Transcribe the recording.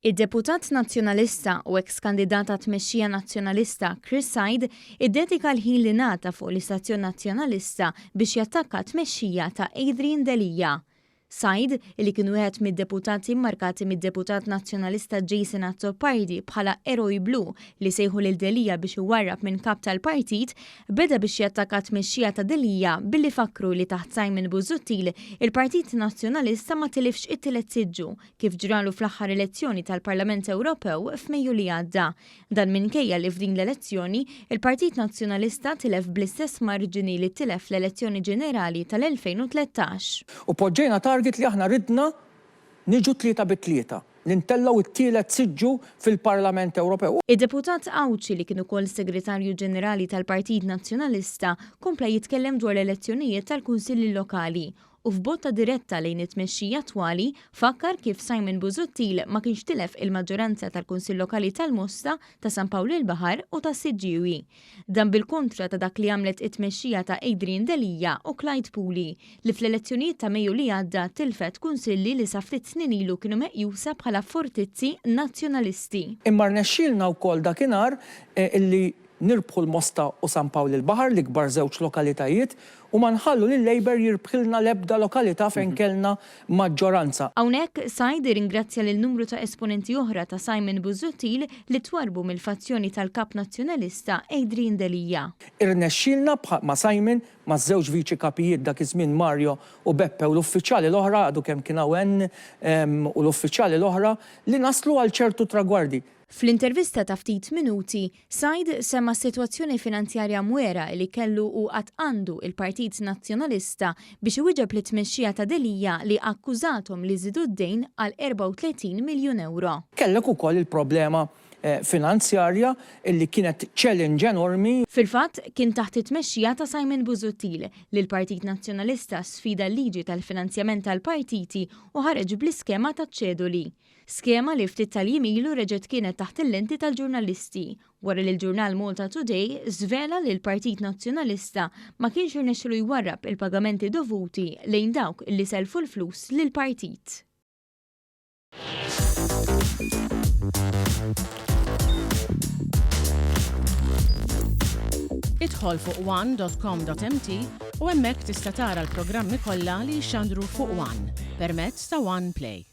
Id-deputat Nazzjonalista u eks kandidat għat-tmexxija Nazzjonalista Chris Said iddedika l-ħin li ngħata fuq l-istazzjon Nazzjonalista biex jattakka t-tmexxija ta' Adrian Delia. Said, li kien wieħed mid-deputati mmarkati mid-deputat Nazzjonalista Jason Azzopardi bħala eroj blu li sejħu lil Delia biex iwarrab minn kap tal-partit, beda biex jattakka t-tmexxija ta' Delia billi fakkru li taħt Simon Busuttil il-Partit Nazzjonalista ma tilifx it-tielet siġġu kif ġralu fl-aħħar elezzjoni tal-Parlament Ewropew f'Mejju li għadda. Dan minkejja li f'din l-elezzjoni, il-Partit Nazzjonalista tilef bl-istess marġini li tilef fl-elezzjoni ġenerali tal-2013. U poġġejna target li aħna ridna niġu tlieta bi tlieta, li ntellgħu t-tielet siġġu fil-Parlament Ewropew. Id-deputat Għawdxi li kien ukoll Segretarju Ġenerali tal-Partit Nazzjonalista kompla jitkellem dwar l-elezzjonijiet tal-Kunsilli Lokali u f'botta diretta lejn it-tmexxija attwali fakkar kif Simon Busuttil ma kienx tilef il-maġġoranza tal-Kunsill Lokali tal-Mosta, ta' San Pawl il-Baħar u tas-Siġġiewi. Dan bil-kontra ta' dak li għamlet it-tmexxija ta' Adrian Delia u Clyde Puli li fl-elezzjonijiet ta' Mejju li għadda tilfet kunsilli li sa ftit snin ilu kienu meqjusa bħala fortizzi Nazzjonalisti. Imma rnexxielna wkoll dakinhar illi nirbħu l-Mosta u San Pawl il-Baħar, l-ikbar żewġ lokalitajiet, u ma nħallu lil-Labour jirbħilna l-ebda lokalità fejn kellna maġġoranza. Hawnhekk, Said irringrazzja lil numru ta' esponenti oħra ta' Simon Busuttil li twarrbu mill-fazzjoni tal-Kap Nazzjonalista Adrian Delia. Irnexxielna ma' Simon, maż-żewġ Viċi Kapijiet dak iż-żmien Mario u Beppe u l-uffiċjali l-oħra, għadu kemm kien hawn Ann u l-uffiċjali l-oħra, li naslu għal ċertu tragwardi. Fl-intervista ta' ftit minuti, Said semma s-sitwazzjoni finanzjarja mwegħra li kellu u għad għandu il-Partit Nazzjonalista biex iwieġeb lit-tmexxija ta' Delia li akkużathom li żiedu d-dejn għal 34 miljun ewro. Kellek ukoll il-problema finanzjarja li kienet challenge enormi. Fil-fatt, kien taħt it-tmexxija ta' Simon Busuttil li l-Partit Nazzjonalista sfida l-liġi tal-finanzjament tal-partiti u ħareġ bl-iskema taċ-ċedoli. Skema li ftit tal-jiem ilu reġgħet kienet taħt il-lenti tal-ġurnalisti, wara li l-ġurnal Malta Today żvela li l-Partit Nazzjonalista ma kienx irnexxilu jwarrab il-pagamenti dovuti lejn dawk li sellfu l-flus lill-partit. Idħol fuq one dot com dot mt u hemmhekk tista' tara l-programmi kollha li jixxandru fuq one permezz ta' One Play.